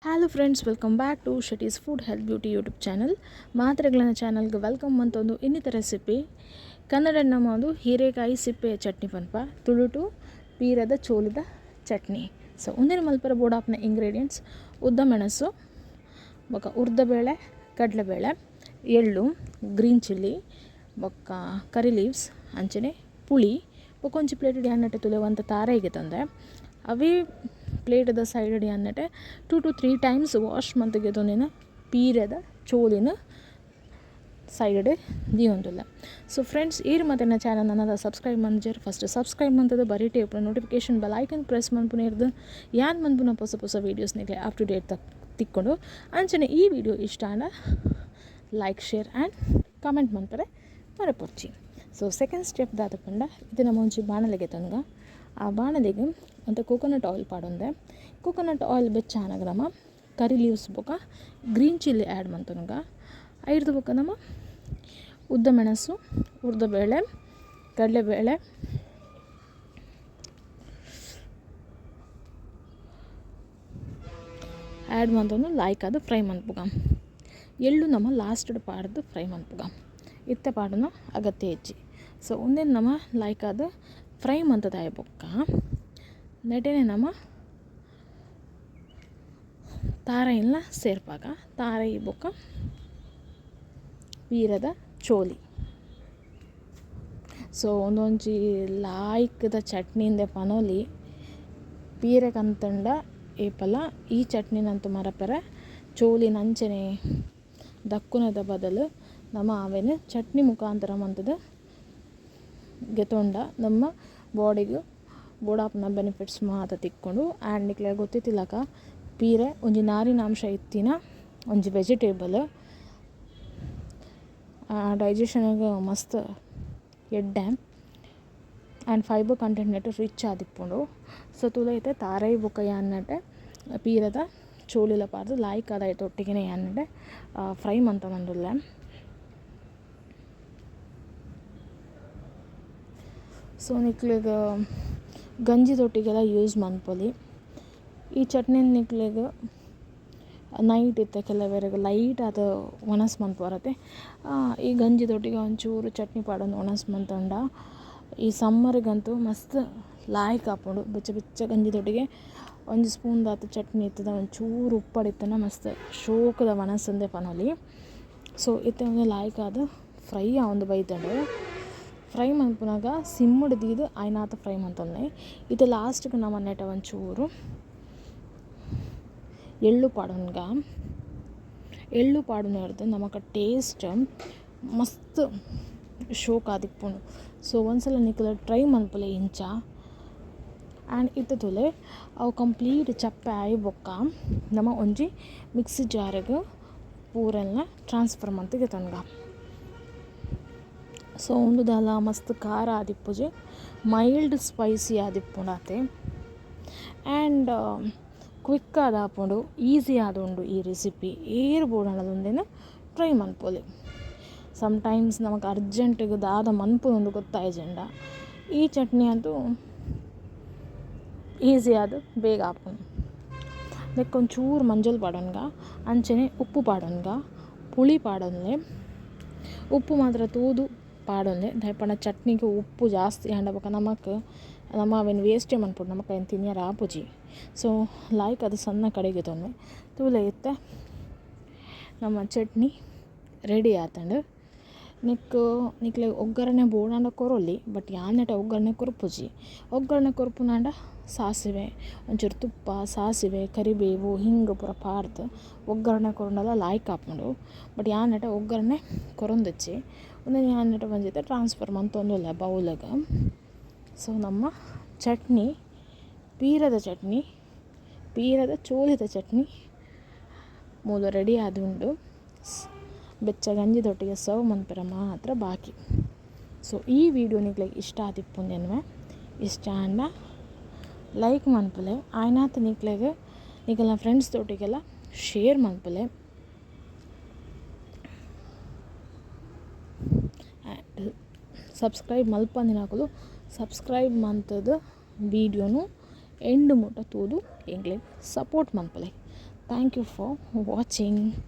Hello friends, welcome back to Shetty's food health beauty YouTube channel. ಮಾತ್ರೆಗಳನ್ನ ಚಾನಲ್ಗೆ welcome ಅಂತೊಂದು ಇನ್ನಿತ recipe Kannada ನಮ್ಮ ಒಂದು ಹೀರೆಕಾಯಿ ಸಿಪ್ಪೆಯ ಚಟ್ನಿ ಪನ್ಪ ತುಳುಟು ಪೀರದ ಚೋಲಿದ ಚಟ್ನಿ. ಸೊ ಒಂದಿನ ಮಲ್ಪರ ಬೋಡಾಪ್ನ ಇಂಗ್ರೀಡಿಯೆಂಟ್ಸ್ ಉದ್ದ ಮೆಣಸು ಬೊಕ ಉರ್ದಬೇಳೆ, ಕಡಲೆಬೇಳೆ, ಎಳ್ಳು, ಗ್ರೀನ್ ಚಿಲ್ಲಿ ಬೊಕ್ಕ ಕರಿ ಲೀವ್ಸ್, ಅಂಚನೆ ಪುಳಿ ಬೊಕ ಒಂಜಿ ಪ್ಲೇಟ್ ಅನ್ನಟ್ಟೆ ತುಲೆವಂತ ತಾರೆಗೆ ತಂದೆ ಅವೇ ಪ್ಲೇಟ್ದ ಸೈಡ್ ಅನ್ನಟ್ಟೆ 2 to 3 times wash ಮಂತ್ಗೆ ತೊಂದಿನ ಪೀರೆದ ಚೋಲಿನ ಸೈಡ್ ದೀವೊಂದುಲ್ಲ. ಸೊ ಫ್ರೆಂಡ್ಸ್, ಈರ್ ಮತ್ತೆ ನನ್ನ ಚಾನಲ್ ನನ್ನ ಸಬ್ಸ್ಕ್ರೈಬ್ ಮಂಜರ್ ಫಸ್ಟ್ ಸಬ್ಸ್ಕ್ರೈಬ್ ಮಂತದ ಬರೀ tape notification bell icon press ಮನ್ಪುನ ಇರ್ದು ಯಾನ್ ಮನ್ಪುನ ಹೊಸ ಹೊಸ ವೀಡಿಯೋಸ್ ನಿಗೆ ಅಪ್ ಟು ಡೇಟ್ ತಿಕ್ಕೊಂಡು. ಅಂಚನೆ ಈ ವಿಡಿಯೋ ಇಷ್ಟ ಆಂಡ ಲೈಕ್, ಶೇರ್ ಆ್ಯಂಡ್ ಕಮೆಂಟ್ ಮನ್ಪರೆ ಮರಪೊರ್ಚಿ. ಸೊ ಸೆಕೆಂಡ್ ಸ್ಟೆಪ್ ದಾದ ಪಂಡ ಇದು ನಮ್ಮ ಒಂಜಿ ಬಾಣಲೆಗೆ ತಂಗ ಆ ಬಾಣಲೆಗೆ ಒಂತೆ ಕೋಕೋನಟ್ ಆಯಿಲ್ ಪಾಡೊಂದೆ. ಕೋಕೋನಟ್ ಆಯಿಲ್ ಬೆಚ್ಚ ಆನಗ ನಮ ಕರಿ ಲೀವ್ಸ್ ಬೊಕ ಗ್ರೀನ್ ಚಿಲ್ಲಿ ಆ್ಯಡ್ ಮಂತೊನುಗ. ಐರ್ದ್ ಬೊಕ ನಮ ಉದ್ದ ಮೆಣಸು, ಉರ್ದಬೇಳೆ, ಕಡಲೆಬೇಳೆ ಆ್ಯಡ್ ಮಂತೊಂದು ಲಾಯ್ಕ್ ಅದು ಫ್ರೈ ಮನ್ಪುಗ. ಎಳ್ಳು ನಮ ಲಾಸ್ಟ್ ಪಾಡ್ದು ಫ್ರೈ ಮನ್ಪುಗ, ಇತ್ತೆ ಪಾಡುನ ಅಗತ್ಯ ಇಜ್ಜಿ. ಸೊ ಉಂದೆನ್ ನಮ ಲಾಯ್ಕ್ ಅದು ಫ್ರೈ ಮಂತದಾಯ ಬೊಕ್ಕ ನೆಟೆನೆ ನಮ ತಾರೈನ್ಲ ಸೇರ್ಪಾಗ. ತಾರೈ ಬೊಕ್ಕ ಪೀರದ ಚೋಲಿ. ಸೊ ಒಂದೊಂಜಿ ಲಾಯ್ಕ್ದ ಚಟ್ನಿಂದೆ ಪನೊಲಿ. ಪೀರೆ ಕಂತಂಡ ಏಪಲ ಈ ಚಟ್ನಿನಂತು ಮರಪೆರೆ ಚೋಲಿನ ಅಂಚನೆ ದಕ್ಕುನದ ಬದಲು ನಮ ಅವೆನ್ ಚಟ್ನಿ ಮುಖಾಂತರ ಮಂತದ ಗೆತೊಂಡ ನಮ್ಮ ಬಾಡಿಗೆ ಬೋಡಾಪುನ ಬೆನಿಫಿಟ್ಸ್ ಮಾತ ತಿಕ್ಕೊಂಡು. ಆ್ಯಂಡ್ ನಿಕ್ಲೆ ಗೊತ್ತಿತ್ತಿಲಕ ಪೀರೆ ಒಂಜಿ ನಾರಿನಾಂಶ ಇತ್ತಿನ ಒಂಜಿ ವೆಜಿಟೇಬಲ್, ಡೈಜೆಷನ್ಗೆ ಮಸ್ತ್ ಎಡ್ಡೆ and fibre content net rich ಆದಿಪ್ಪುಂಡು. ಸೊ ತೂಲ ಇತ್ತೆ ತಾರೈ ಬೊಕ್ಕ ಯಾನ್ನಟೆ ಪೀರದ ಚೋಲಿಲ ಪಾಡ್ದು ಲಾಯ್ಕ್ ಆದ ಒಟ್ಟಿಗೆನೆ ಯಾನ್ನಟೆ ಫ್ರೈ ಮಂತೊನೊಂದುಲ್ಲೆ. ಸೊ ನಿಕ್ಲೆಗ್ ಗಂಜಿದೊಟ್ಟಿಗೆಲ ಯೂಸ್ ಮನ್ಪೊಲಿ ಈ ಚಟ್ನಿನ್. ನಿಕ್ಲೆಗ್ ನೈಟ್ ಇತ್ತೆ ಕೆಲವೆರೆಗ್ ಲೈಟ್ ಆದ್ ಒಣಸ್ ಮನ್ಪುವರತೆ, ಈ ಗಂಜಿದೊಟ್ಟಿಗೆ ಒಂಚೂರು ಚಟ್ನಿ ಪಾಡೊಂದು ಒಣಸ್ ಮಂತೊಂಡ ಈ ಸಮ್ಮರ್ಗಂತೂ ಮಸ್ತ್ ಲಾಯ್ಕ್ ಆಪುಂಡು. ಬೆಚ್ಚ ಬೆಚ್ಚ ಗಂಜಿದೊಟ್ಟಿಗೆ ಒಂಜಿ ಸ್ಪೂನ್ ದಾತ್ ಚಟ್ನಿ ಇತ್ತುದ ಒಂಚೂರು ಉಪ್ಪಡ್ ಇತ್ತುಂಡ ಮಸ್ತ್ ಶೋಕುದ ಒಣಸ್ ಪನೊಲಿ. ಸೊ ಇತ್ತೆ ಒಂಜಿ ಲಾಯ್ಕ್ ಆದ್ ಫ್ರೈ ಆವೊಂದು ಬೈದ್ಂಡ್. ಫ್ರೈ ಮನ್ಪುನಗ ಸಿಮ್ಮಡ್ ದೀದ್ ಆಯ್ನಾತ್ ಫ್ರೈ ಮಂತೊನ್ಲೆ. ಇತ್ತೆ ಲಾಸ್ಟ್ಗೆ ನಮ ನೆಟ ಒಂಚೂರು ಎಳ್ಳು ಪಾಡೊನ್ಗ. ಎಳ್ಳು ಪಾಡುನರ್ದ್ ನಮಕ್ ಟೇಸ್ಟ್ ಮಸ್ತ್ ಶೋಕ್ ಆದಿಪ್ಪುಂಡು. ಸೊ ಒಂದ್ಸಲ ನಿಕುಲು ಟ್ರೈ ಮನ್ಪುಲೆ ಇಂಚ. ಆ್ಯಂಡ್ ಇತ್ತೆ ತೂಲೆ ಅವು ಕಂಪ್ಲೀಟ್ ಚಪ್ಪೆ ಆಯಿ ಬೊಕ್ಕ ನಮ ಒಂಜಿ ಮಿಕ್ಸಿ ಜಾರ್ಗ್ ಪೂರೆಲ್ನ ಟ್ರಾನ್ಸ್ಫರ್ ಮಂತ್ ಗೆತೊನ್ಗ. ಸೊ ಉಂದು ದಾಲ ಮಸ್ತ್ ಖಾರ ಆದಿಪ್ಪುಜಿ, ಮೈಲ್ಡ್ ಸ್ಪೈಸಿ ಆದಿಪ್ಪುಂಡು ಆತೆ. ಆ್ಯಂಡ್ ಕ್ವಿಕ್ ಆದ್ ಆಪುಂಡು, ಈಸಿ ಆದುಂಡು ಈ ರೆಸಿಪಿ. ಏರ್ ಬೋಡಾಂಡಲ ಉಂದೆನ್ ಟ್ರೈ ಮನ್ಪೊಲಿ. ಸಮ್ಟೈಮ್ಸ್ ನಮಕ್ ಅರ್ಜೆಂಟಿಗ್ ದಾದ ಮನ್ಪುನು ಗೊತ್ತಾಯಿಜಂಡ ಈ ಚಟ್ನಿ ಅಂತೂ ಈಸಿ ಆದ್ ಬೇಗ ಆಪುಂಡು. ನೆಕ್ಕ್ ಒಂಚೂರು ಮಂಜಲ್ ಪಾಡೊನ್ಗ, ಅಂಚನೆ ಉಪ್ಪು ಪಾಡೊನ್ಗ, ಪುಳಿ ಪಾಡೊನ್ಲೆ. ಉಪ್ಪು ಮಾತ್ರ ತೂದು ಪಾಡೊನ್ಲೆ, ದಾಯೆ ಪಂಡ ಚಟ್ನಿಗ್ ಉಪ್ಪು ಜಾಸ್ತಿ ಆಂಡ ಬೊಕ ನಮಕ್ ನಮ ಅವೆನ್ ವೇಸ್ಟೇ ಮನ್ಪೊಡು, ನಮಕ್ ಅವೆನ್ ತಿನಿಯರೆ ಆಪುಜಿ. ಸೊ ಲಾಯ್ಕ್ ಅದು ಸಣ್ಣ ಕಡೆಗೆ ತೊಂದೆ ತೂಲೆ ಇತ್ತೆ ನಮ್ಮ ಚಟ್ನಿ ರೆಡಿ ಆತುಂಡು. ನೆಕ್ಕ್ ನಿಕ್ಲೆಗ್ ಒಗ್ಗರಣೆ ಬೋಡಾಂಡ ಕೊರೊಲಿ, ಬಟ್ ಯಾನ್ ನೆಟ ಒಗ್ಗರಣೆ ಕೊರ್ಪುಜಿ. ಒಗ್ಗರಣೆ ಕೊರ್ಪುನಾಂಡ ಸಾಸಿವೆ, ಒಂಚೂರು ತುಪ್ಪ, ಸಾಸಿವೆ, ಕರಿಬೇವು, ಹಿಂಗ್ ಪೂರ ಪಾಡ್ದ್ ಒಗ್ಗರಣೆ ಕೊರ್ಂಡಲ ಲಾಯ್ಕ್ ಆಪುಂಡು. ಬಟ್ ಯಾನ್ ನೆಟ ಒಗ್ಗರಣೆ ಕೊರೊಂದಿಜ್ಜಿ. ಉಂದೆನ್ ಯಾನ್ ನೆಟ ಒಂಜಿ ಟ್ರಾನ್ಸ್ಫರ್ ಮಂತೊಂದುಲ್ಲೆ ಬೌಲ್ಗ್. ಸೊ ನಮ್ಮ ಚಟ್ನಿ, ಪೀರದ ಚಟ್ನಿ, ಪೀರದ ಚೋಲಿದ ಚಟ್ನಿ ಮೂಲು ರೆಡಿ ಆದುಂಡು. ಬೆಚ್ಚ ಗಂಜಿದೊಟ್ಟಿಗೆ ಸರ್ವ್ ಮನ್ಪೆರೆ ಮಾತ್ರ ಬಾಕಿ. ಸೊ ಈ ವಿಡಿಯೋ ನಿಕ್ಲೆಗ್ ಇಷ್ಟ ಆದಿಪ್ಪುಂದೆನ್ವೆ. ಇಷ್ಟ ಆಂಡ ಲೈಕ್ ಮನ್ಪುಲೆ, ಆಯ್ನಾತ್ ನಿಕ್ಲೆಗ್ ನಿಕಲ್ನ ಫ್ರೆಂಡ್ಸ್ ದೊಟ್ಟಿಗೆಲ ಶೇರ್ ಮನ್ಪುಲೆ. ಆ್ಯಂಡ್ ಸಬ್ಸ್ಕ್ರೈಬ್ ಮಲ್ಪಂದಿನಕುಲು ಸಬ್ಸ್ಕ್ರೈಬ್ ಮಂತುದು ವೀಡಿಯೋನು ಎಂಡ್ ಮುಟ್ಟ ತೂದು ಎಂಕ್ಲೆಗ್ ಸಪೋರ್ಟ್ ಮನ್ಪುಲೆ. Thank you for watching.